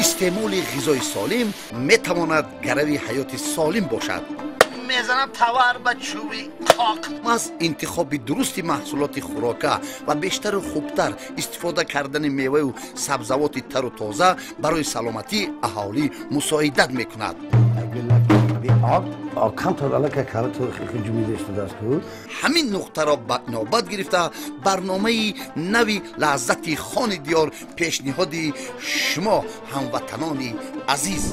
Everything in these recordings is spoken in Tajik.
Истеъмоли ғизои солим метавонад гарави ҳаёти солим бошад. Мезанам товар ба чӯби қоқ. Аз интихоби дурусти маҳсулоти хӯрока ва бештару хубтар истифода кардани меваю сабзавоти тару тоза барои саломатии аҳолӣ мусоидат мекунад. Ҳамин нуқтаро ба навбат гирифта барномаи нави лаззати хони диёр пешниҳоди шумо ҳамватанони азиз.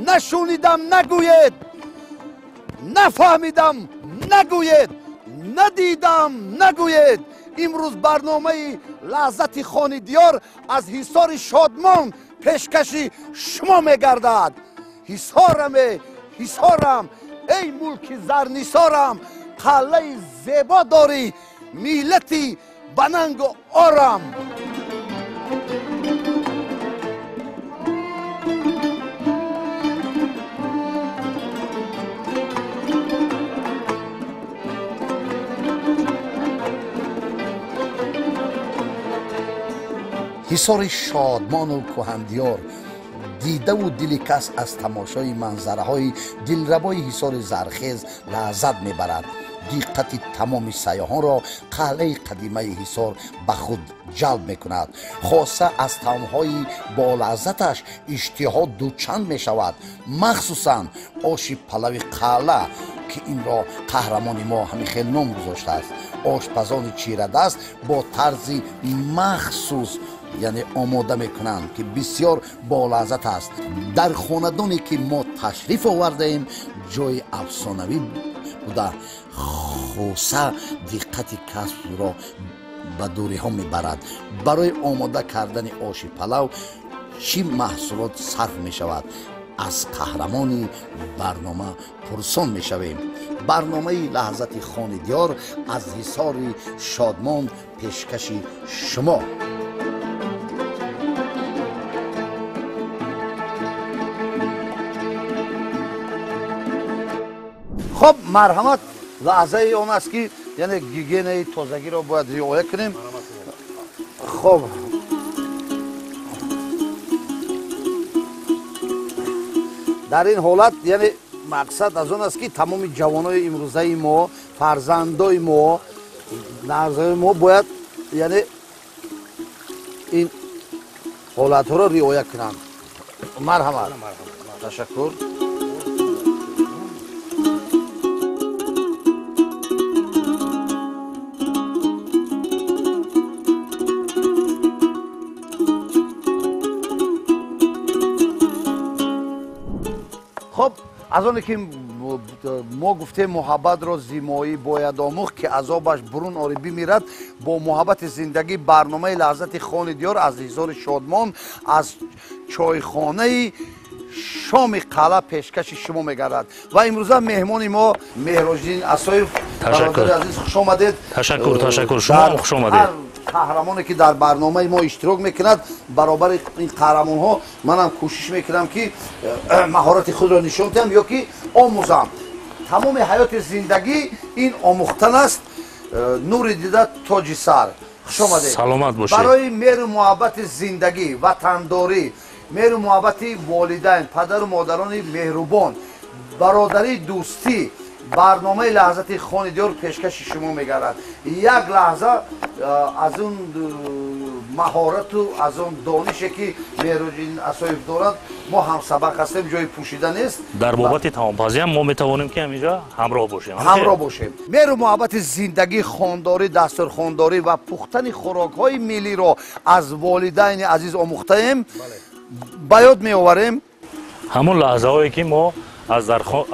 Нашунидам нагӯед, нафаҳмидам нагӯед, надидам нагӯед. Имрӯз барномаи лаззати хони диёр аз ҳисори Шодмон пешкаши шумо мегардад. Ҳисораме, ҳисорам, эй мулки зарнисорам, қалъаи зебо дорӣ, миллати банангу орам. Ҳисори Шодмону кӯҳандиёр дидаву дили кас аз тамошои манзараҳои дилрабои ҳисори зархез лаззат мебарад. Диққати тамоми сайёҳонро қалъаи қадимаи ҳисор ба худ ҷалб мекунад. Хоса аз таомҳои болаззаташ иштиҳо дучанд мешавад, махсусан оши палави қалъа, ки инро қаҳрамони мо ҳамин хел ном гузоштааст. Ошпазони чирадаст бо тарзи махсус яъне омода мекунанд, ки бисёр болаззат аст. Дар хонадоне ки мо ташриф овардаем, ҷои афсонавӣ буда, хоса диққати касбро ба дуриҳо мебарад. Барои омода кардани оши палав чӣ маҳсулот сарф мешавад? Аз қаҳрамони барнома пурсон мешавем. Барномаи лаҳзати хони диёр аз ҳисори Шодмон пешкаши шумо. Хоб, марҳамат, лаҳзаи он аст ки яъне гигиенаи тозагиро бояд риоя кунем. Хоб, дар ин ҳолат яъне мақсад аз он аст ки тамоми ҷавонои имрӯзаи мо, фарзандои мо, нарзаи мо бояд яъне ин ҳолатҳоро риоя кунанд. Марҳамат, ташаккур. Хоб, аз оне ки мо гуфтем муҳаббатро зимоӣ бояд омӯхт, ки азобаш бурун ори бимирад, бо муҳаббати зиндагӣ барномаи лаҳзати хони диёр аз ҳисори Шодмон аз чойхонаи шоми қалъа пешкаши шумо мегардад. Ва имрӯза меҳмони мо Меҳроҷиддин Асоев. Бародари азиз, хуш омадед. Ташаккур, ташаккур, шумо хуш омадед. Қаҳрамоне ки дар барномаи мо иштирок мекунад, баробари ин қаҳрамонҳо манам кӯшиш мекунам ки маҳорати худро нишон диҳам ё ки омӯзам. Тамоми ҳаёти зиндагӣ ин омӯхтан аст. Нури дида тоҷи сар. Хуш омадед. Саломат бошед. Барои меҳру муҳаббати зиндагӣ, ватандорӣ, меҳру муҳаббати волидайн, падару модарони меҳрубон, бародари дӯстӣ барномаи лаҳзати хони диёр пешкаши шумо мегардад. Як лаҳза аз он маҳорату аз он донише ки Меҳроҷиддин Асоев дорад, мо ҳамсабақ ҳастем, ҷои пӯшида нест. Дар бобати таомпазиам мо метавонем ки ҳаминҷо ҳамроҳ бошем. Ҳамроҳ бошем. Меҳру муҳаббати зиндагӣ, хондорӣ, дастурхондорӣ ва пухтани хӯрокҳои миллиро аз волидайни азиз омӯхтаем, ба ёд меоварем. Ҳамон лаҳзаҳое ки мо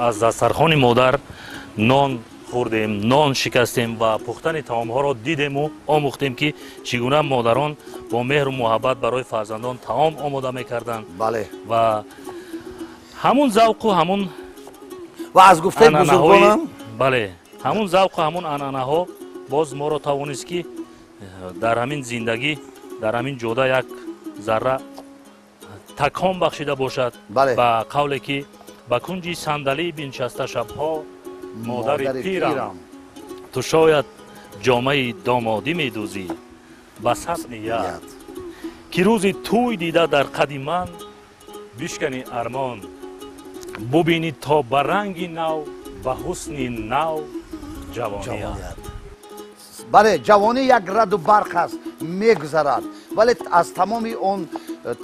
аз дастархони модар нон хӯрдем, нон шикастем ва пухтани таомҳоро дидему омӯхтем, ки чӣ гуна модарон бо меҳру муҳаббат барои фарзандон таом омода мекарданд. Бале. Ва ҳамун завқу ҳамун ва аз гуфтаи бузургонам, бале, ҳамун завқу ҳамун анъанаҳо боз моро тавонист, ки дар ҳамин зиндагӣ, дар ҳамин ҷода як зарра такон бахшида бошад. Ба қавле ки ба кунҷи сандалӣ биншаста шабҳо модари пирам, ту шояд ҷомаи домодӣ медӯзӣ ба сад ният. Ки рӯзи тӯй дида дар қади ман бишкани армон, бубинӣ то ба ранги нав, ба ҳусни нав ҷавоният. Бале, ҷавонӣ як раду барқ аст, мегузарад, вале аз тамоми он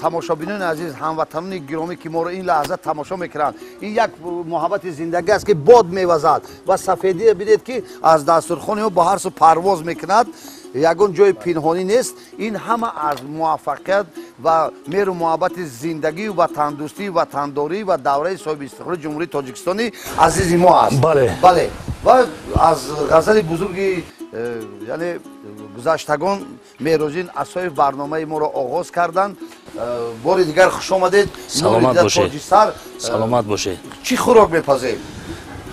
тамошобинони азиз, ҳамватанони гиромӣ, ки моро ин лаҳза тамошо мекунанд, ин як муҳаббати зиндагӣ аст, ки бод мевазад ва сафедие бидед, ки аз дастурхони мо ба ҳар су парвоз мекунад, ягон ҷои пинҳонӣ нест. Ин ҳама аз муваффақият ва меҳру муҳаббати зиндагӣ, ватандӯстӣ, ватандорӣ ва давраи соҳиби истиқлоли Ҷумҳурии Тоҷикистони азизи мо аст. Бале, ва аз ғазали бузурги, яъне гузаштагон Меҳроҷин Асоев барномаи моро оғоз карданд. Бори дигар хуш омадед. Саломат бошед. Саломат бошед. Чӣ хӯрок мепазед?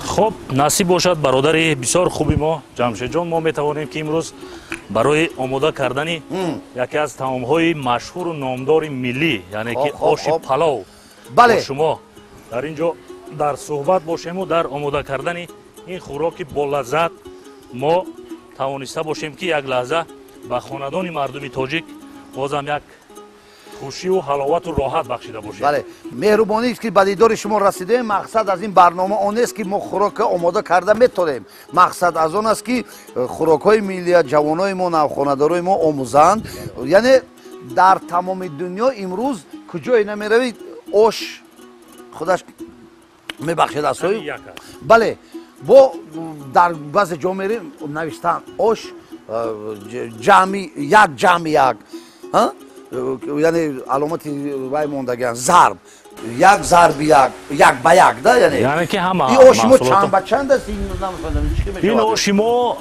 Хоб, насиб бошад, бародари бисёр хуби мо Ҷамшедҷон, мо метавонем, ки имрӯз барои омода кардани яке аз таомҳои машҳуру номдори миллӣ, яъне ки оши палов, бо шумо дар ин ҷо дар суҳбат бошему дар омода кардани ин хӯроки болаззат мо тавониста бошем, ки як лаҳза ба хонадони мардуми тоҷик бозам як хушию ҳаловату роҳат бахшида бошем. Бале, меҳрубонист, ки ба дидори шумо расидаем. Мақсад аз ин барнома он нест, ки мо хӯрока омода карда метавонем. Мақсад аз он аст, ки хӯрокҳои миллия ҷавонои мо, навхонадорои мо омӯзанд. Яъне дар тамоми дунё имрӯз куҷое намеравид, ош худаш мебахшед асои. Бале, бо дар баъзе ҷо мерем, навиштан ош ҷамъи як, ҷамъи як, яъне аломати вай мондагиан, зарб як, зарби як, як ба як да, яъне ки ҳама ин оши мо чанд ба чанд аст? Ин оши мо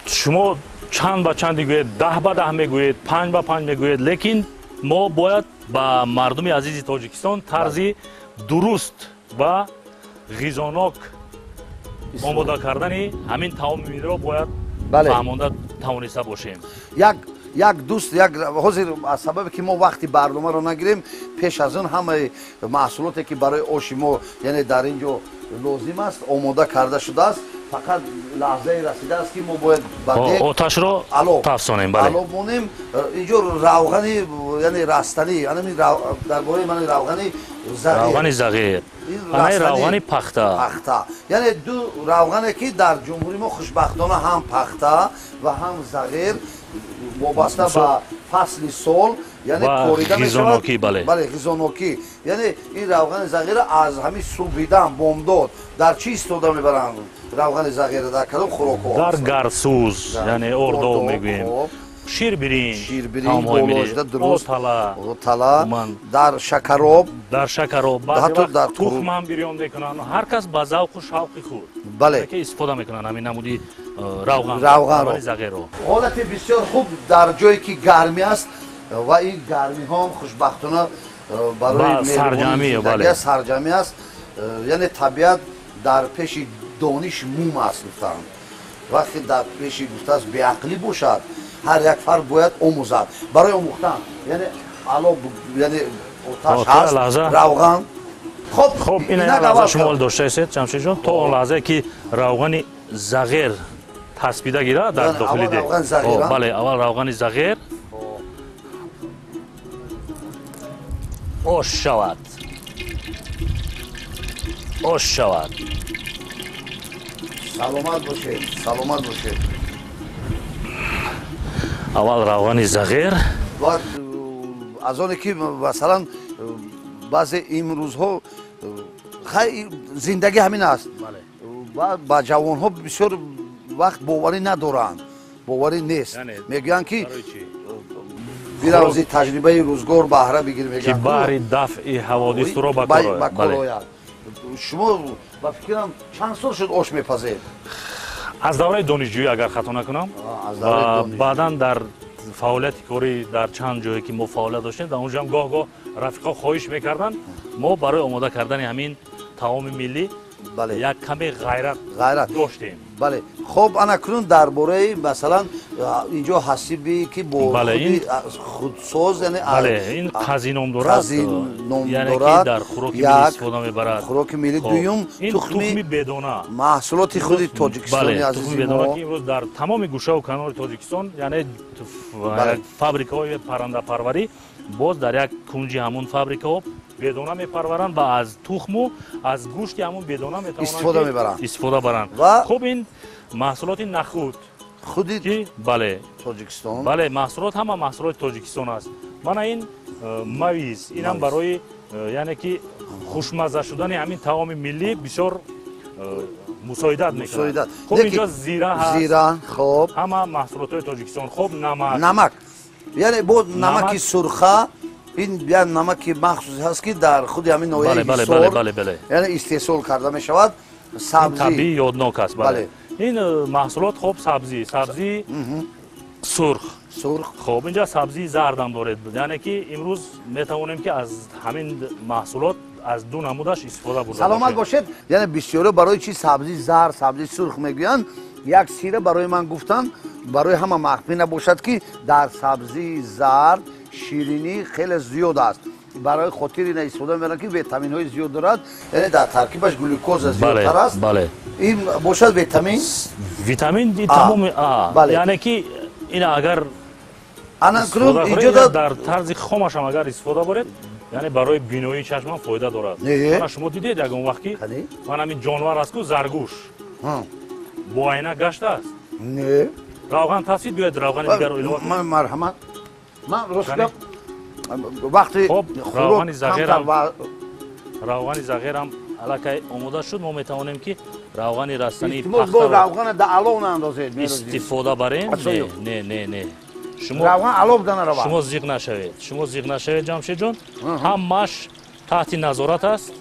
шумо чанд ба чанд мегӯед, 10 ба 10 мегӯед, 5 ба 5 мегӯед, лекин мо бояд ба мардуми азизи Тоҷикистон тарзи дуруст ва ғизонок омода кардани ҳамин таоми миллиро бояд фаҳмонда тавониста бошем. Як дӯст, як ҳозир аз сабабе ки мо вақти барномаро нагирем, пеш аз он ҳамаи маҳсулоте, ки барои оши мо, яъне дар ин ҷо лозим аст, омода карда шудааст. Фақат лаҳзае расидааст, ки мо бояд оташро тафсонем. Ало монем. Инҷо равғани, яъне растанӣ, дар бораи мани равғани равғани зағир, анаи равғани пахта. Пахта, яъне ду равғане, ки дар ҷумҳури мо хушбахтона ҳам пахта ва ҳам зағир вобаста ба фасли сол, яъне корида мешавад. Бале, ғизонокӣ. Яъне ин равғани зағира аз ҳамин субҳидан, бомдод дар чӣ истода мебаранд равғани зағира, дар кадом хӯрокҳо? Дар гарсӯз, яъне ордо мегӯем, ширбиринҷ, дуруст, отала, дар шакароб, дар шакароб, ҳатто дар тухмам бирён мекунанд. Ҳар кас ба завқу шавқи худ, бале, ки истифода мекунанд ҳамин намуди равған, равғанро, зағирро. Ҳолати бисёр хуб дар ҷое, ки гармӣ аст, ва ин гармиҳо хушбахтона барои сарҷамӣ аст. Яъне табиат дар пеши дониш мум аст, гуфтанд. Вақте дар пеши гуфтааст беақлӣ бошад, ҳар як фард бояд омӯзад. Барои омӯхтан, яъне ало, яъне оташ ҳаст, равған. Хоб, ин як лаҳза шумо доштаистед, Ҷамшедҷон, то он лаҳзае, ки равғани зағир таспида гирад дар дохили дег. Бале, аввал равғани зағир ош шавад, ош шавад. Саломат бошед, саломат бошед. Аввал равғани зағир. Аз оне ки масалан баъзе имрӯзҳо зиндагӣ ҳамин аст, ба ҷавонҳо бисёр вақт боварӣ надоранд, боварӣ нест, мегӯянд, ки биравзи таҷрибаи рӯзгор баҳра бигир, мегӯянд, ки баҳри дафъи ҳаводис туро ба кор ояд. Шумо ба фикрам чанд сол шуд ош мепазед? Аз давраи донишҷӯӣ, агар хато накунам. Баъдан дар фаъолияти корӣ дар чанд ҷое, ки мо фаъолият доштем, дар он ҷо ҳам гоҳ-гоҳ рафиқо хоҳиш мекарданд, мо барои омода кардани ҳамин таоми миллӣ як каме ғайрат доштем. Бале, хоб, ана кунун дар бораи масалан Инҷо ҳасибе ки бо худсоз, яъне бале, ин қазӣ ном дорад, яъне ки дар хӯроки миллӣ истифода мебарад. Хӯроки миллӣ. Дуюм, тухми бедона, маҳсулоти худи тоҷикистони азизи мо, ки имрӯз дар тамоми гӯшаву канори Тоҷикистон, яъне фабрикаҳои паррандапарварӣ боз дар як кунҷи ҳамун фабрикаҳо бедона мепарваранд ва аз тухму аз гӯшти ҳамун бедона метавонанд истифода баранд. Хуб, ин маҳсулоти нахӯд худи бале Тоҷикистон. Бале, маҳсулот ҳама маҳсулоти Тоҷикистон аст. Мана ин мавиз, инам барои яъне ки хушмазза шудани ҳамин таоми миллӣ бисёр мусоидат мекунад. Хуб, инҷо зира ҳаст. Зира, хуб. Ҳама маҳсулотҳои Тоҷикистон. Хуб, намак. Намак. Яъне бо намаки сурха, ин як намаки махсус ҳаст, ки дар худи ҳамин ноҳияи Ҳисор яъне истеҳсол карда мешавад. Сабзӣ табиӣ ёднок аст. Бале. Ин маҳсулот, хуб, сабзӣ, сабзии сурх. Сурх. Хуб, инҷа сабзии зардам доред. Яъне ки имрӯз метавонем ки аз ҳамин маҳсулот аз ду намудаш истифода бурда. Саломат бошед. Яъне бисёре барои чи сабзии зард, сабзии сурх мегӯянд, як сира барои ман гуфтанд, барои ҳама махфӣ набошад, ки дар сабзии зард ширинӣ хеле зиёд аст. Барои хотири ина истифода мебаранд, ки витаминҳои зиёд дорад, яъне дар таркибаш глюкоза зиёдтар аст. Ин бошад витамин, витамин тамоми А, яъне ки ин агар дар тарзи хомашам агар истифода баред, яъне барои биноии чашмам фоида дорад. Мана шумо дидед ягон вақт ки ман ҳамин ҷонвар аст ку, заргӯш бо айна гаштааст? Не. Равған тасвид, биёед равғани дигарро илова. Марҳамат. Ман рост гап вақти равғани зағирам аллакай омода шуд. Мо метавонем ки равғани растании пахтаро дар алов наандозед, истифода барем. Не, не, не, равған алов да наравад. Шумо зиқ нашавед, шумо зиқ нашавед, Ҷамшедҷон, ҳамааш таҳти назорат аст.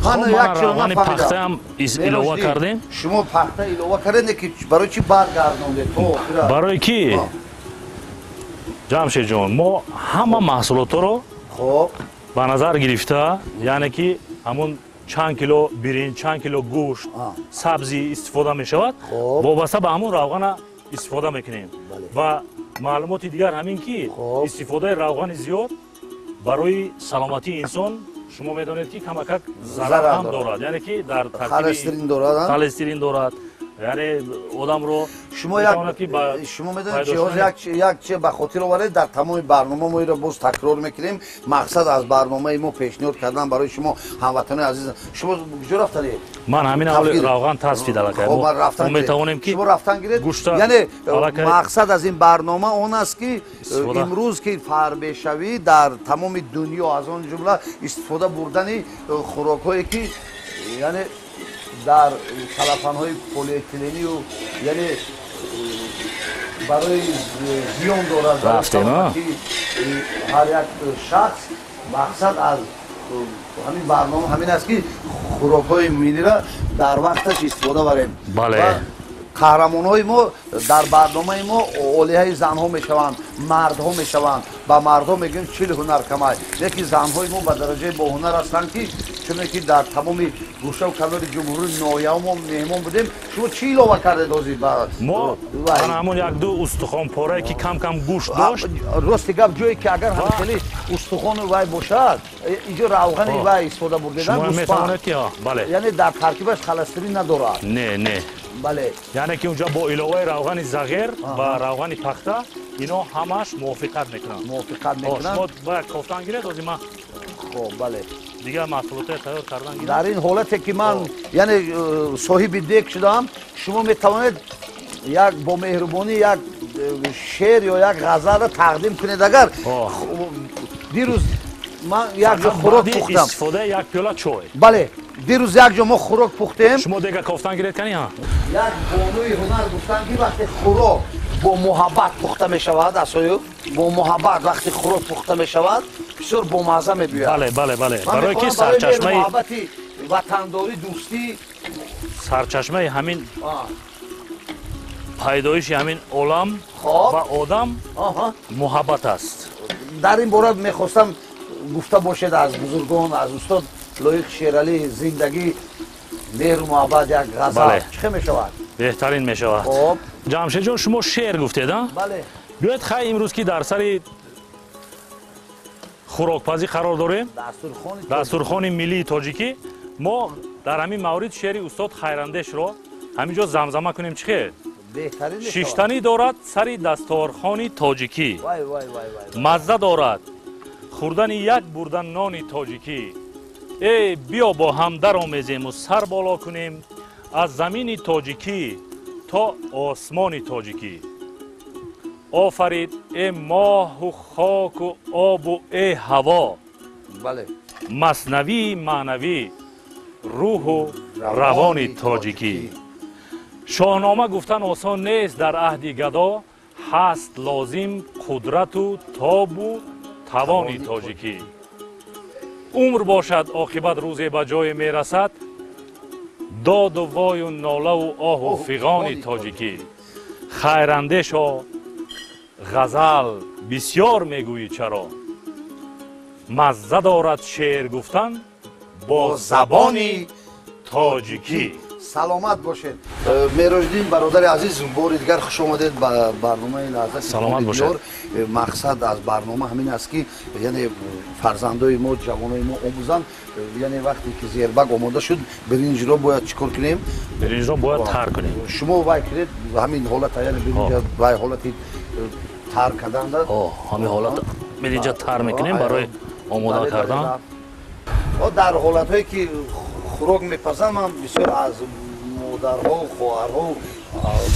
Равғани пахтаам илова кардем. Шумо пахта илова кардед, ки барои чи баргардондед? Барои ки, Ҷамшедҷон, мо ҳама маҳсулотҳоро ба назар гирифта, яъне ки ҳамун чанд кило биринҷ, чанд кило гӯшт, сабзӣ истифода мешавад, вобаста ба ҳамун равғана истифода мекунем. Ва маълумоти дигар ҳамин ки истифодаи равғани зиёд барои саломатии инсон, шумо медонед ки камакак зарар ҳам дорад, яъне ки дар холестерин дорад, яъне одамро шумо медонед чи ҳозир як чи ба хотир оваред, дар тамоми барнома мо инро боз такрор мекунем. Мақсад аз барномаи мо пешниҳод кардан барои шумо, ҳамватанои азиз. Шумо куҷо рафтанед? Ман ҳамин аввали равған тасфид аллакай. Мо метавонем ки шумо рафтан гиред. Яъне мақсад аз ин барнома он аст, ки имрӯз ки фарбешавӣ дар тамоми дунё, аз он ҷумла истифода бурдани хӯрокҳое ки яъне дар салафанҳои полиэтилению яъне барои зиён дорад ҳар як шахс. Мақсад аз ҳамин барнома ҳамин аст, ки хӯрокҳои миллиро дар вақташ истифода барем. Қаҳрамонҳои мо дар барномаи мо олиҳаи занҳо мешаванд, мардҳо мешаванд. Ба мардҳо мегӯем 40 ҳунар камай, лекин занҳои мо ба дараҷаи боҳунар ҳастанд, ки чуне ки дар тамоми гӯшаву канори ҷумҳурии ноҳияҳо мо меҳмон будем. Шумо чӣ илова кардед ҳозир? Мо ана ҳамон як-ду устухонпорае ки кам-кам гӯшт дошт. Рости гап, ҷое ки агар ҳам хеле устухону вай бошад, инҷо равғани вай истифода бурдедан, метавонед ки бале, яъне дар таркибаш холестерин надорад. Не, не, бале, яъне ки унҷа бо иловаи равғани зағир ва равғани пахта ино ҳамаш мувофиқат мекунанд. Мувофиқат мекунанд. Шумо бояд кофтан гиред ҳозир ман. Хоб, бале, дигар маҳсулотро тайёр кардан гиред. Дар ин ҳолате ки ман яъне соҳиби дек шудам, шумо метавонед як бо меҳрубонӣ як шеър ё як ғазалро тақдим кунед. Агар дирӯз ман як ҷо хӯрок пухтам, истифодаи як пиёла чой. Бале, дирӯз як ҷо мо хӯрок пухтем. Шумо дега кофтан гиред кани ҳа? Як бонуи ҳунар гуфтанд, ки вақте хӯрок бо муҳаббат пухта мешавад, асоюб бо муҳаббат вақте хӯрок пухта мешавад, бисёр бомазза мебиёяд. Бале, бале, бале, барои ки сарчашмаи муҳаббати ватандорӣ, дӯстӣ, сарчашмаи ҳамин пайдоиши ҳамин олам ва одам муҳаббат аст. Дар ин бора мехостам гуфта бошед аз бузургон, аз устод Лоиқ Шералӣ, зиндагӣ, меҳру муҳаббат, як ғазал чӣ хел мешавад? Беҳтарин мешавад. Хоб. Ҷамшедҷон, шумо шеър гуфтед, а? Бале. Биёед хай имрӯз ки дар сари хӯрокпазӣ қарор дорем, дастурхони миллии тоҷикӣ, мо дар ҳамин маврид шеъри устод Хайрандешро ҳамин ҷо замзама кунем. Чӣ хел? Шиштанӣ дорад сари дасторхони тоҷикӣ, мазза дорад хӯрдани як бурда нони тоҷикӣ. Э биё бо ҳам даромезему сар боло кунем аз замини тоҷикӣ то осмони тоҷикӣ. Офарид э моҳу хоку обу э ҳаво, маснавии маънавӣ, рӯҳу равони тоҷикӣ. Шоҳнома гуфтан осон нест дар аҳди гадо, ҳаст лозим қудрату тобу тавони тоҷикӣ. Умр бошад оқибат рӯзе ба ҷое мерасад, доду вою нолаву оҳу фиғони тоҷикӣ. Хайрандешо, ғазал бисёр мегӯӣ чаро, мазза дорад шеър гуфтан бо забони тоҷикӣ. Саломат бошед. Мероҷиддин бародари азиз, бори дигар хуш омадед ба барномаи Лаҳзати. Саломат бошед. Мақсад аз барнома ҳамин аст ки яъне фарзандои мо, ҷавонои мо омӯзанд. Яъне вақте ки зербаг омода шуд, биринҷро бояд чӣ кор кунем? Биринҷро бояд тар кунем. Шумо вай кунед ҳамин ҳолата, яъне биринҷ вай ҳолати тар карданда. Ҳамин ҳолат биринҷа тар мекунем барои омода кардан. Дар ҳолатҳое ки хӯрок мепазам, ман бисёр аз модарҳо, хоҳарҳо,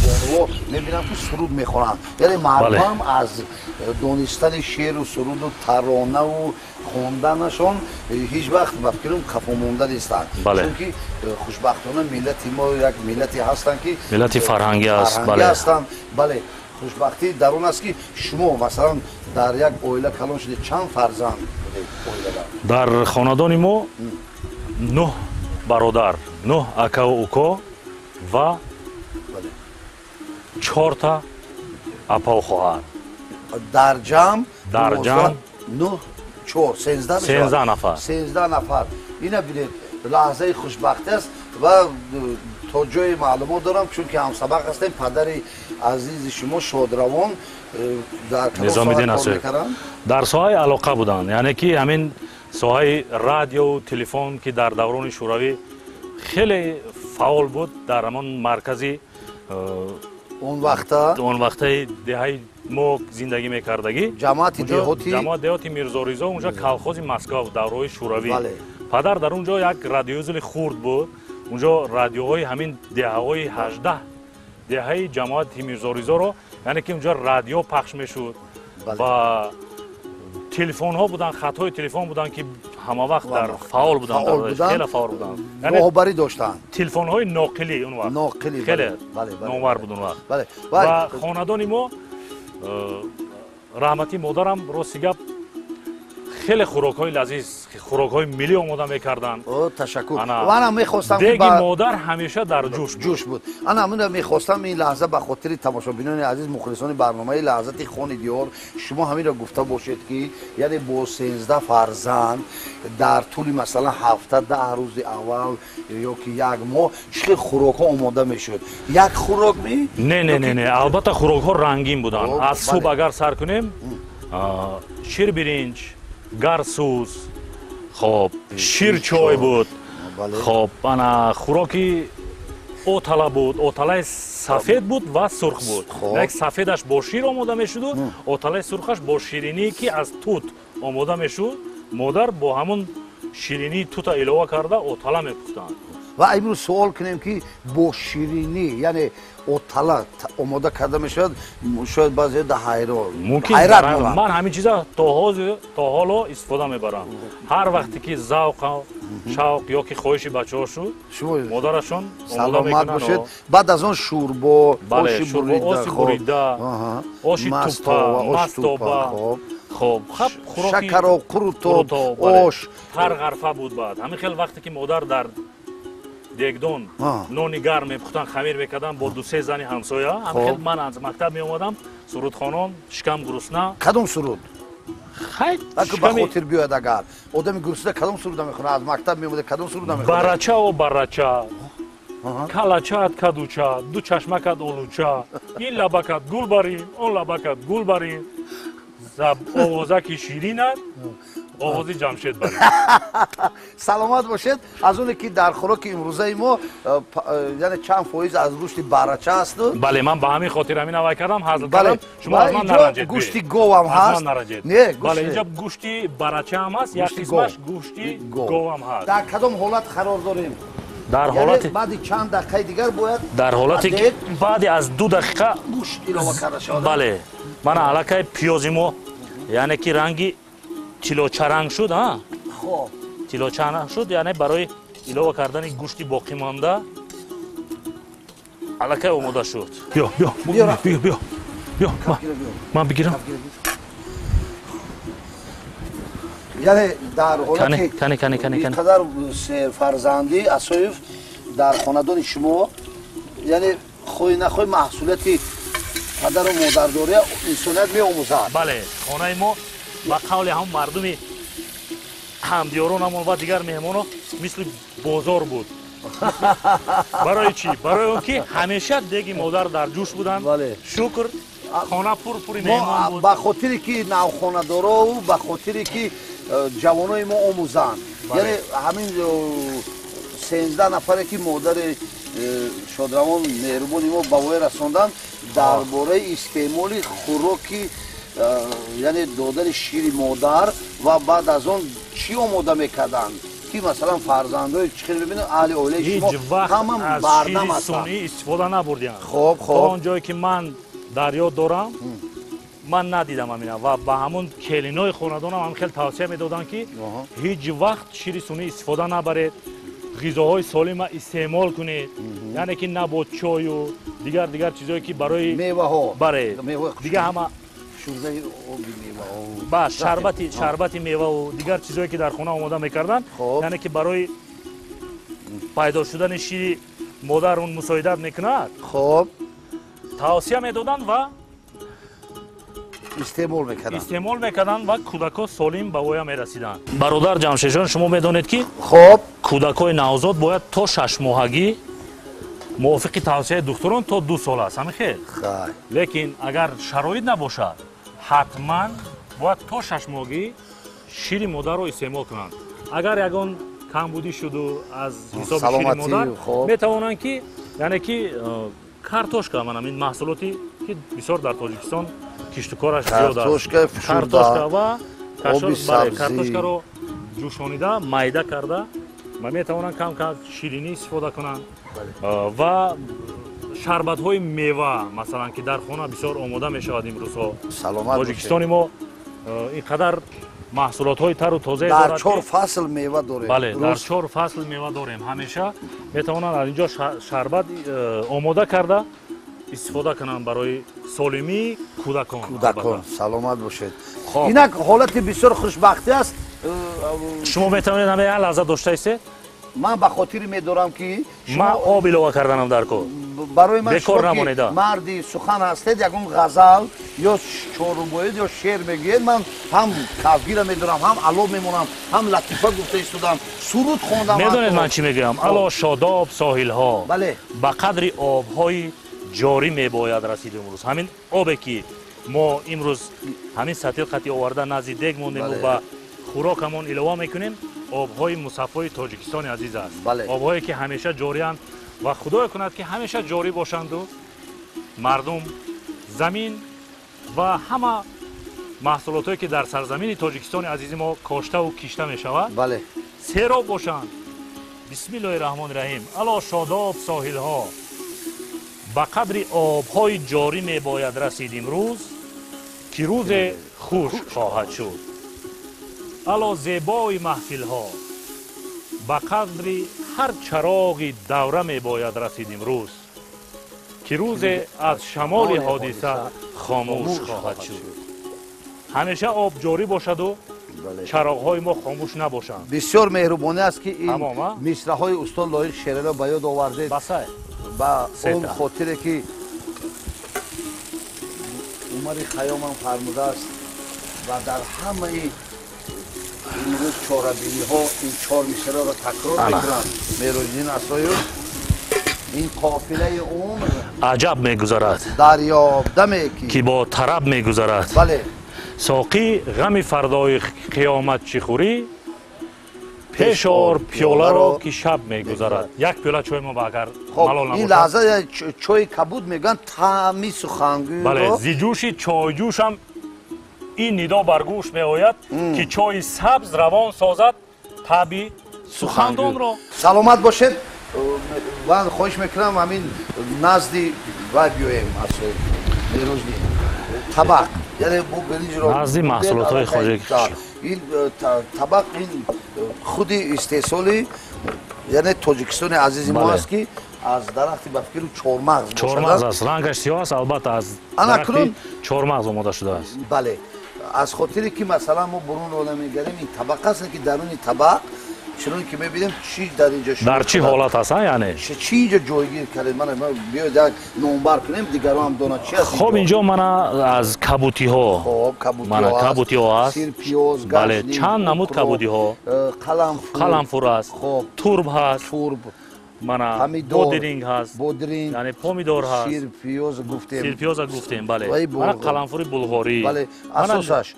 бонуҳо мебинам ки суруд мехонанд. Яъне мардум аз донистани шеъру суруду таронаву хонданашон ҳеҷ вақт ба фикрам қафо монда нестанд. Чунки хушбахтона миллати мо як миллате ҳастанд ки миллати фарҳангӣ аст. Ҳастанд. Бале, хушбахтӣ дар он аст ки шумо масалан дар як оила калон шудед. Чанд фарзанд будед оилада? Дар хонадони мо 9 бародар, 9 акаву уко ва 4 та апаву хоҳар. Дар ҷамъ 9 4 13 нафар. 13 нафар. Ина бинед, лаҳзаи хушбахтӣ аст ва то ҷое маълумот дорам, чунки ҳамсабақ ҳастем. Падари азизи шумо шодравон дар Низомиддин Асоев дар соҳаи алоқа буданд, яъне ки ҳамин соҳаи радиову телефон ки дар даврони шӯравӣ хеле фаъол буд, дар ҳамон маркази он вақтаи деҳаи мо зиндагӣ мекардагӣ, ҷамоати деҳоти Мирзоризо, унҷа колхози Москва буд давраҳои шӯравӣ. Падар дар он ҷо як радиоузли хурд буд. Унҷо радиоҳои ҳамин деҳаҳои 18 деҳаи ҷамоати Мирзоризоро, яъне ки унҷо радио пахш мешуд ва телефонҳо буданд, хатҳои телефон буданд ки ҳама вақт дар фаъол буданд, хеле фаъол буданд, роҳбарӣ доштанд. Телефонҳои ноқилӣ он вақт хеле номвар буд он вақт. Ва хонадони мо, раҳмати модарам, рости гап, хеле хӯрокҳои лазиз, хӯрокҳои миллӣ омода мекарданд. Ташаккур. Ана мехостам деги модар ҳамеша дар ҷӯш буд. Ана ман мехостам ин лаҳза ба хотири тамошобинони азиз, мухлисони барномаи Лаҳзати Хони Диёр, шумо ҳаминро гуфта бошед ки яъне бо 13 фарзанд дар тӯли масалан ҳафта, 10 рӯзи аввал ё ки як моҳ чӣ хел хӯрокҳо омода мешуд? Як хӯрок ми? Не, не, не, не, албатта хӯрокҳо рангин буданд. Аз субҳ агар сар кунем, ширбиринҷ, гарсӯз, хоб, ширчой буд, хоб, ана хӯроки отала буд, оталаи сафед буд ва сурх буд. Як сафедаш бо шир омода мешуду, оталаи сурхаш бо шириние ки аз тут омода мешуд. Модар бо ҳамон ширинии тута илова карда отала мепухтанд. Ва имрӯз суол кунем ки бо ширинӣ, яъне отала омода карда мешавад, шояд баъзе да ҳайрат монанд. Ман ҳамин чиза то ҳоло истифода мебарам. Ҳар вақте ки завқ, шавқ ё ки хоҳиши бачаҳо шуд, модарашон омода мекунанд. Бошед. Баъд аз он шӯрбо, оши бурида, оши тупа, мастоба, хоб, шакаро, қурутоб, ош, ҳар ғарфа буд. Баъд ҳамин хел вақте ки модар дар дегдон нони гарм мепухтан, хамир мекардан бо 2-3 зани ҳамсоя. Ҳамин ман аз мактаб меомадам, сурудхонон, шикам гурусна. Кадом суруд? Хай, ба хотир биёяд, агар одами гурусна кадом суруда мехонад? Аз мактаб меомада кадом суруда мехонад? Барача о барача. Калачаат кадуча, ду чашмакат олуча, ин лабакат гул барин, он лабакат гул барин, овозаки ширинат овози Ҷамшед барин. Саломат бошед. Аз оне ки дар хӯроки имрӯзаи мо яъне чанд фоиз аз гӯшти барача асту. Бале, ман ба ҳамин хотир ҳамин авай кардам, ҳазл кардам. Шумо аз ман наранҷед. Гӯшти говам ҳаст. Не, бале, инҷа гӯшти барача ҳам ҳаст, як қисмаш гӯшти говам ҳаст. Дар кадом ҳолат қарор дорем? Дар ҳолати баъди чанд дақиқаи дигар бояд, дар ҳолате ки баъди аз 2 дақиқа гӯшт илова карда шавад. Бале, мана аллакай пиёзи мо яъне ки ранги тиллочаранг шуд, а? Хоб. Тиллочаранг шуд, яъне барои илова кардани гӯшти боқимонда аллакай омода шуд. Биё, биё, биё, биё, биё, ман бигирам. Яъне дар ҳолати қадар фарзандӣ Асоев дар хонадони шумо, яъне хоҳӣ нахоҳӣ маҳсулияти падару модардория инсоният меомӯзад. Бале, хонаи мо ба қавли ҳамон мардуми ҳамдиёронамон ва дигар меҳмонҳо мисли бозор буд. Барои чӣ? Барои он ки ҳамеша деги модар дар ҷӯш буданд. Шукр, хона пурпури меҳмон буд. Ба хотире ки навхонадорову ба хотире ки ҷавонои мо омӯзанд, яъне ҳамин 13 нафаре ки модари шодравон меҳрубони мо ба воя расонданд, дар бораи истеъмоли хӯроки, яъне додани шири модар ва баъд аз он чӣ омода мекарданд, ки масалан фарзандои чӣ хел мебинанд, аҳли оилаи шумо ҳама бардам ҳастанд. Сунъӣ истифода набурдианд. Хоб, хоб. То он ҷое ки ман дар ёд дорам, ман надидам ҳамина ва ба ҳамон келинои хонадонам ҳам хел тавсия медоданд, ки ҳеҷ вақт шири сунъӣ истифода набаред, ғизоҳои солима истеъмол кунед, яъне ки на бо чою дигар чизое ки барои меваҳо, бале, дига ҳама шӯрдаи оби меваҳо, ба шарбати меваву дигар чизое ки дар хона омода мекарданд, яъне ки барои пайдо шудани шири модар он мусоидат мекунад. Хоб, тавсия медоданд ва истеъмол мекарданд ва кӯдакҳо солим ба воя мерасиданд. Бародар Ҷамшедҷон, шумо медонед ки хоб кӯдакҳои навзод бояд то 6 моҳагӣ мувофиқи тавсияи духтурон то 2 сол аст, ҳамин хел. Лекин агар шароит набошад, ҳатман бояд то 6 моҳагӣ шири модарро истеъмол кунанд. Агар ягон камбудӣ шуду аз ҳисоби шири модар, метавонанд ки яъне ки картошка, манам ин маҳсулоте ки бисёр дар Тоҷикистон киштукораш зиёд аст, картошка ва картошкаро ҷӯшонида майда карда ва метавонанд кам-кам ширинӣ истифода кунанд ва шарбатҳои мева, масалан, ки дар хона бисёр омода мешавад имрӯзҳо. Тоҷикистони мо ин қадар маҳсулотҳои тару тозае дорад, дар 4 фасл мева дорем. Бале, дар 4 фасл мева дорем. Ҳамеша метавонанд аз инҷо шарбат омода карда истифода кунанд барои солимии кӯдакон. Кӯдакон саломат бошед. Инак ҳолати бисёр хушбахтӣ аст. Шумо метавонед ҳама як лаҳза дошта истед? Ман ба хотире медорам ки ман об илова карданам дар кор. Барои ман шумо ки марди сухан ҳастед, ягон ғазал ё чорумбоед ё шеър мегӯед, ман ҳам кафгира медорам, ҳам ало мемонам, ҳам латифа гуфта истодам, суруд хондам. Медонед ман чӣ мегӯям? Ало шодоб соҳилҳо, ба қадри обҳои ҷорӣ мебояд расид имрӯз. Ҳамин обе ки мо имрӯз ҳамин сатил қати оварда назди дег мондему ба хӯрокамон илова мекунем, обҳои мусаффои Тоҷикистони азиз аст. Обҳое ки ҳамеша ҷорианд ва худое кунад ки ҳамеша ҷорӣ бошанду мардум, замин ва ҳама маҳсулотое ки дар сарзамини Тоҷикистони азизи мо коштаву кишта мешавад, сероб бошанд. Бисмиллоҳи раҳмони раҳим. Ало шодоб соҳилҳо, ба қадри обҳои ҷорӣ мебояд расид имрӯз, ки рӯзе хушк хоҳад шуд. Ало зебои маҳфилҳо, ба қадри ҳар чароғи давра мебояд расид имрӯз, ки рӯзе аз шамоли ҳодиса хомӯш хоҳад шуд. Ҳамеша об ҷорӣ бошаду чароғҳои мо хомӯш набошанд. Бисёр меҳрубонӣ аст ки ин мисраҳои устод Лоиқ Шералиро ба ёд овардед. Ба он хотире ки Умари Хайёмам фармудааст ва дар ҳамаи имрӯз чорабиниҳо ин 4 мисраро такрор мекунанд. Мероҷиддин Асоев. Ин қофилаи умр аҷаб мегузарад, дарёб даме ки бо тараб мегузарад. Бале. Соқӣ, ғами фардои қиёмат чӣ хӯрӣ, пеш ор пиёларо ки шаб мегузарад. Як пиёла чой мо агар малол набошад. Ин лаҳза чойи кабуд мегӯянд, таъми сухангӯйро. Бале, зи ҷӯши чойҷӯшам ин нидо бар гӯш меояд, ки чойи сабз равон созад таби сухандонро. Саломат бошед. Ман хоҳиш мекунам ҳамин назди вай биёем, мерӯзни табақ, яъне бу биринҷро назди маҳсулотҳои хоҷагӣ. Ин табақ ин худи истеҳсоли, яъне Тоҷикистони азизи мо аст, ки аз дарахти ба фикру чормағз. Чормағз аст, рангаш сиёҳ аст, албатта аз дарахти чормағз омода шудааст. Бале, аз хотире ки масалан мо бурунро намегарем, ин табақ аст ки даруни табақ чунон ки мебинем чӣ дар инҷо дар чӣ ҳолат аст, яъне чӣ инҷо ҷойгир кардед? Мана биёед як номбар кунем, дигарон ҳам донанд чӣ аст. Хоб, инҷо мана аз кабутиҳо, мана кабутиҳо аст, сирпиёз, бале, чанд намуд кабутиҳо, қаламфур аст, турб ҳаст, турб, мана бодиринг ҳаст, бодиринг, яъне помидор ҳаст, сирпиёз гуфтем, сирпиёза гуфтем, бале, мана қаламфури булғорӣ, бале, асосаш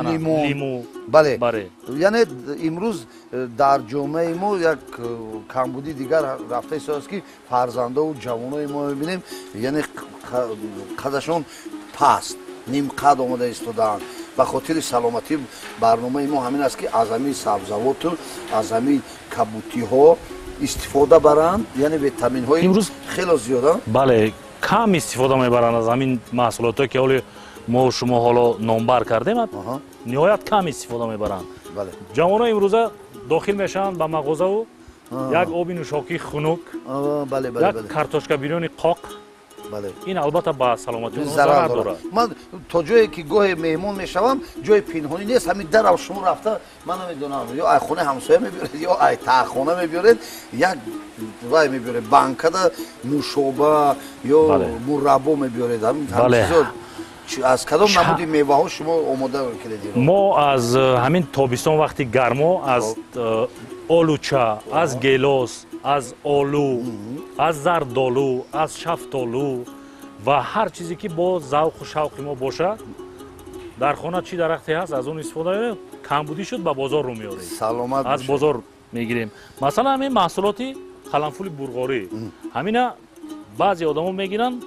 лиму, лиму, бале, яъне имрӯз дар ҷомеаи мо як камбудии дигар рафта истодааст, ки фарзандову ҷавонои мо мебинем, яъне қадашон паст, нимқад омода истодаанд. Ба хотири саломатӣ барномаи мо ҳамин аст, ки аз ҳамин сабзавоту аз ҳамин кабутиҳо истифода баранд, яъне витаминҳои имрӯз хело зиёданд. Бале, кам истифода мебаранд аз ҳамин маҳсулотҳое ки ҳоли мо шумо ҳоло номбар кардем, ниҳоят кам истифода мебаранд. Ҷавонои имрӯза дохил мешаванд ба мағозаву як оби нӯшокии хунук, як картошка бирёни қоқ, ин албатта ба саломатии онҳо зарар дорад. Ман то ҷое ки гоҳе меҳмон мешавам, ҷои пинҳонӣ нест, ҳамин дарав шумо рафта, ман намедонам, ё ай хонаи ҳамсоя мебиёред, ё ай таъхона мебиёред, як вай мебиёред, банкада нӯшоба ё мураббо мебиёред. Аз кадом намуди меваҳо шумо омода кардед? Мо аз ҳамин тобистон вақти гармо аз олуча, аз гелос, аз олу, аз зардолу, аз шафтолу ва ҳар чизе ки бо завқу шавқи мо бошад, дар хона чӣ дарахте ҳаст, аз он истифода мебарем. Камбудӣ шуд, ба бозор рӯ меорем, саломат, аз бозор мегирем. Масалан, ҳамин маҳсулоти қаламфули бурғорӣ, ҳамина баъзе одамо мегиранд,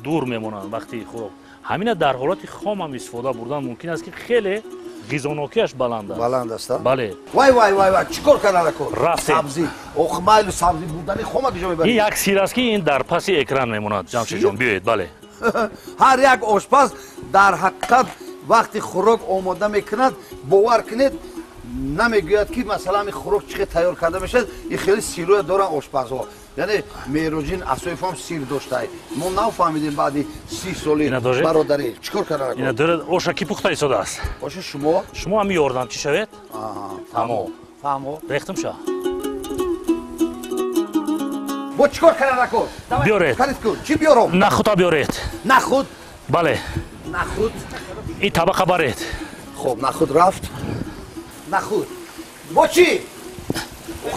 дур мемонанд вақти хӯрок. Ҳамина дар ҳолати хом ҳам истифода бурдан мумкин аст, ки хеле ғизонокиаш баланд аст. Баланд аст, бале. Вай вай вай вай, чӣ кор кардан кор? Рафтем. Сабзӣ, ох, майлу сабзӣ бурдани хома куҷо мебаред? Ин як сир аст, ки ин дар паси экран мемонад. Ҷамшедҷон, биёед, бале. Ҳар як ошпаз дар ҳақиқат вақти хӯрок омода мекунад, бовар кунед, намегӯяд ки масалан ин хӯрок чӣ хел тайёр карда мешавад. Ин хеле сирӯя доранд ошпазҳо. Яъне Меҳроҷин Асоев ҳам сир доштае. Мо нафаҳмидем баъди 30 соли бародарӣ чӣ кор кардан. Ина доред, оша ки пухта истодааст? Оша шумо? Шумо ҳам ёрдамчӣ шавед? Фаҳмо. Фаҳмо. Рехтим ша. Бо чӣ кор кардан кор? Биёред. Чӣ биёрам? Нахута биёред. Нахуд? Бале. Нахуд. Ин табақа баред. Хоб, нахуд рафт. Нахуд. Бо чӣ?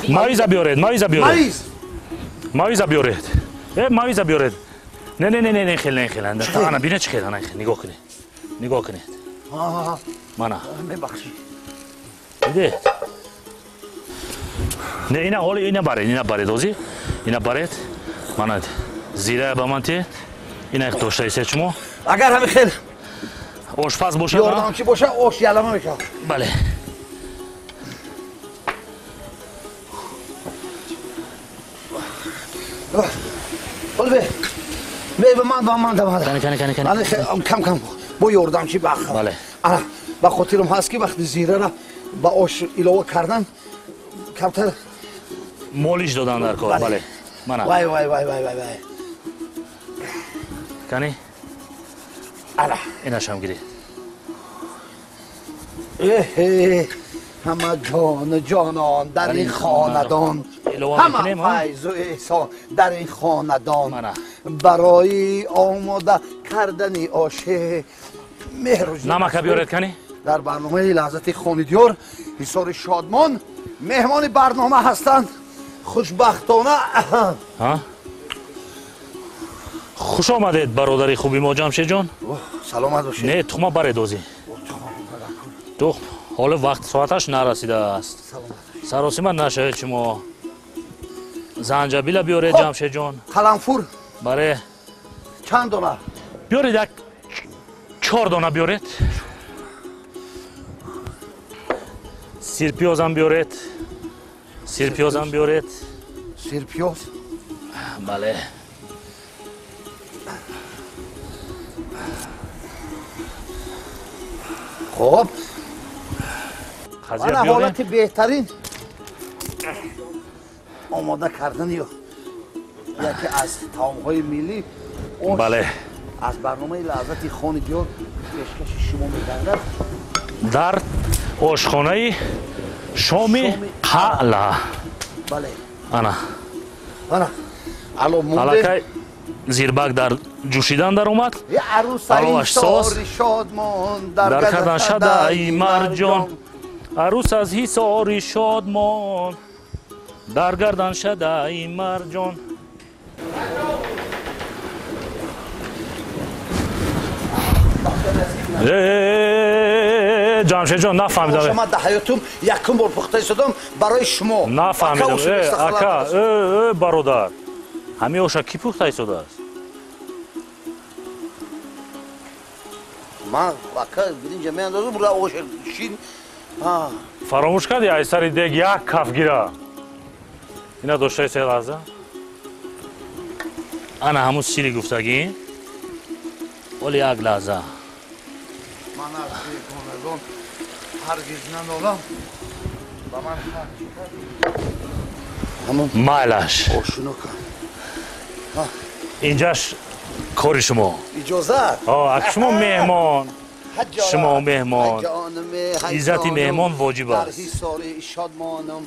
Мавиза биёред, мавиза биёред. Мавиз. Мавиза биёред. Мавиза биёред. Не, не, не, не, не, хел, не, хел. Ана бинед чӣ хел, ана хел. Нигоҳ кунед. Нигоҳ кунед. Мана. Мебахшед. Дидед? Не, ина ҳоли ина баред, ина баред ҳозир. Ина баред. Мана зира ба ман тед. Ина дошта истед шумо. Агар ҳамин хел ошпаз бошад, ёрдамчӣ бошад, ош ялама мешавад. Бале. Ман кам кам бо ёрдамчӣ бахам. Ба хотирам ҳаст ки вақти зирара ба ош илова кардан камтар молиш додан дар кор. Бале, мана. Вай вай вай вай вай вай. Кани? Ала. Инашам гиред. Эҳе, ҳама ҷону ҷонон дар ин хонадон, ҳама файзу эҳсон дар ин хонадон, барои омода кардани оше меҳру. Намака биёред кани? Дар барномаи лаҳзати Хонидиёр Ҳисори Шодмон меҳмони барнома ҳастанд. Хушбахтона Хуш омадед, бародари хуби мо Ҷамшедҷон. Саломат бошед. Не, тухма баред озӣ. Тухм ҳоло вақт соаташ нарасидааст. Саросима нашавед шумо. Занҷабила биёред, Ҷамшедҷон. Қаламфур. Баре. Чанд дона? Биёред як 4 дона биёред. Сирпиёзам биёред. Сирпиёзам биёред. Сирпиёз? Бале. Хоб. Ана ҳолати беҳтарин омода кардани яке аз таомҳои миллӣ. Бале. Аз барномаи лаззати хони диёр пешкаши шумо мегардад. Дар ошхонаи шоми қалъа. Бале. Ана. Ана. Ало монде. Аллакай зирбак дар ҷӯшидан даромад. Аловаш соз. Дар кардан шадаи марҷон. Арӯс аз ҳисори шодмон. Дар гардан шадаи марҷон. Ҷамшедҷон, нафаҳмидам. Ман дар ҳаётум якум бор пухта истодам барои шумо. Нафаҳмидам. Ака, бародар, ҳамин оша кӣ пухта истодааст? Ман ака биринҷа меандозам, бура оша шин. Фаромӯш кардӣ ай сари дег як каф гира. Ина доштаи се лаҳза. Ана ҳамун сири гуфтагӣ. Оли як лаҳза. Ман аз бегонагон ҳаргиз нанолам. Ба ман ҳарчи кардӣ. Майлаш. Ошино кар. Инҷаш кори шумо. Иҷозат. Ак шумо меҳмон. Шумо меҳмон. Иззати меҳмон воҷиб аст. Дар ҳисори шодмонам.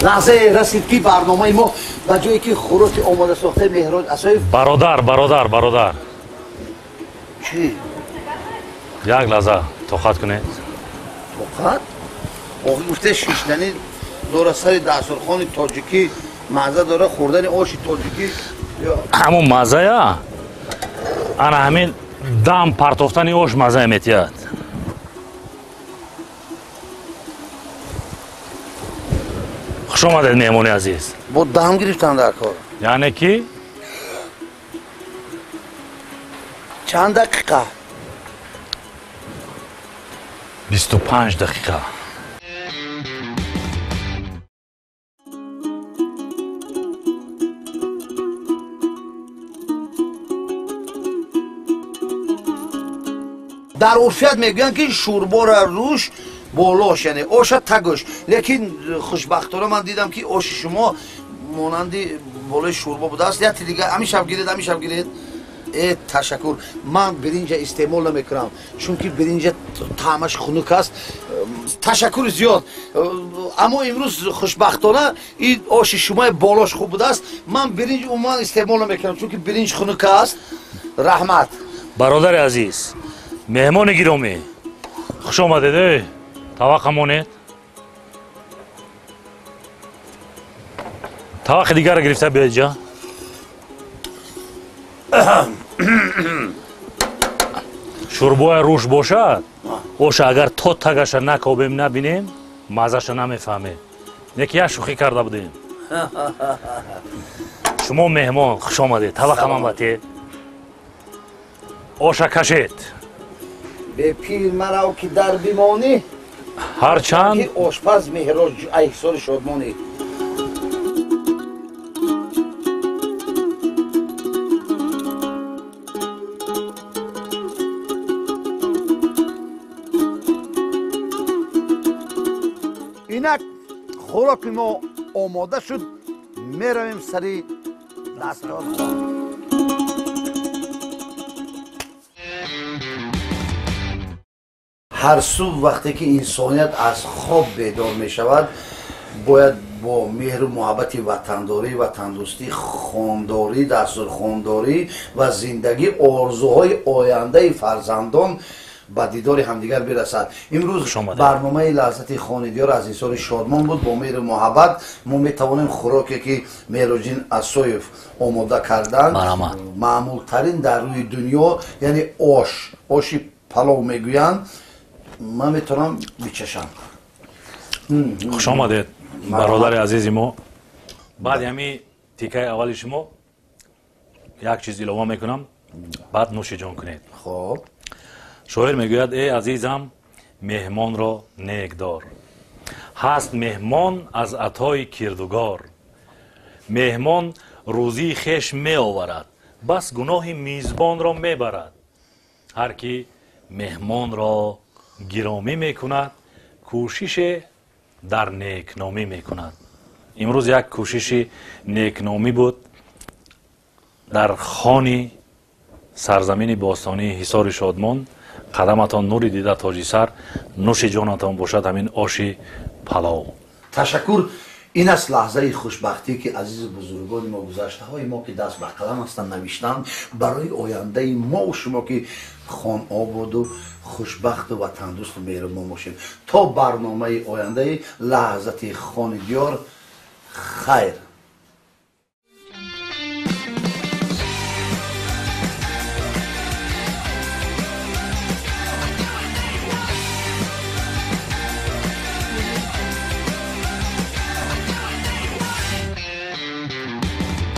Лаҳзае расид ки барномаи мо ба ҷое ки хӯроки омода сохтаи Меҳроҷ Асоев. Бародар, бародар, бародар. Чӣ? Як лаҳза тоқат кунед. Тоқат? Охи гуфте шиштанӣ дора сари дастурхони тоҷикӣ мазза дора хӯрдани оши тоҷикӣ. Ҳамон маззая ана ҳамин дам партофтани ош маззая метиҳад. Хуш омадед, меҳмони азиз. Бо дам гирифтан дар кор. Яъне ки? Чанд дақиқа? 25 дақиқа. Дар урфият мегӯянд ки шӯрбора рӯш болош, яъне оша тагӯш. Лекин хушбахтона ман дидам ки оши шумо монанди болои шӯрбо будааст. Яке дига ҳамин шаб гиред, ҳамин шаб гиред. Ташаккур. Ман биринҷа истеъмол намекунам, чунки биринҷа таъмаш хунук аст. Ташаккури зиёд. Аммо имрӯз хушбахтона ин оши шумои болош хуб будааст. Ман биринҷ умуман истеъмол намекунам, чунки биринҷ хунук аст. Раҳмат. Бародари азиз, меҳмони гиромӣ, хуш омадед. Таваққа монед. Таваққи дигарро гирифта биёед ҷа. Шӯрбоя рӯш бошад, оша агар то тагаша накобем, набинем, маззаша намефаҳмем. Неки як шӯхӣ карда будем. Шумо меҳмон, хуш омадед. Табақаман ба те. Оша кашед. Бепир марав ки дар бимонӣ, ҳарчанд ки ошпаз Меҳроҷ Айҳисори Шодмонӣ. Инак хӯроки мо омода шуд, меравем сари дастархон. Ҳар субҳ вақте ки инсоният аз хоб бедор мешавад, бояд бо меҳру муҳаббати ватандорӣ, ватандӯстӣ, хондорӣ, дастурхондорӣ ва зиндагӣ, орзуҳои ояндаи фарзандон ба дидори ҳамдигар бирасад. Имрӯз барномаи Лаҳзати Хонидиёр аз Ҳисори Шодмон буд. Бо меҳру муҳаббат мо метавонем хӯроке ки Меҳроҷин Асоев омода карданд, маъмултарин дар рӯи дунё, яъне ош, оши палов мегӯянд, ман метавонам бичашам. Хуш омадед, бародари азизи мо. Баъди ҳамин тикаи аввали шумо як чиз илова мекунам, баъд нӯши ҷон кунед. Хоб. Шоир мегӯяд: эй азизам, меҳмонро нек дор, ҳаст меҳмон аз атои кирдугор. Меҳмон рӯзии хеш меоварад, бас гуноҳи мизбонро мебарад. Ҳар ки меҳмонро гиромӣ мекунад, кӯшише дар некномӣ мекунад. Имрӯз як кӯшиши некномӣ буд дар хони сарзамини бостонии Ҳисори Шодмон. Қадаматон нури дида тоҷи сар, нӯши ҷонатон бошад ҳамин оши палов. Ташаккур. Ин аст лаҳзаи хушбахтӣ ки азизу бузургони мо, гузаштаҳои мо ки даст ба қалам ҳастанд, навиштанд барои ояндаи мо шумо ки хонободу хушбахту ватандӯсту меҳрубон бошем. То барномаи ояндаи Лаҳзати Хонидиёр, хайр.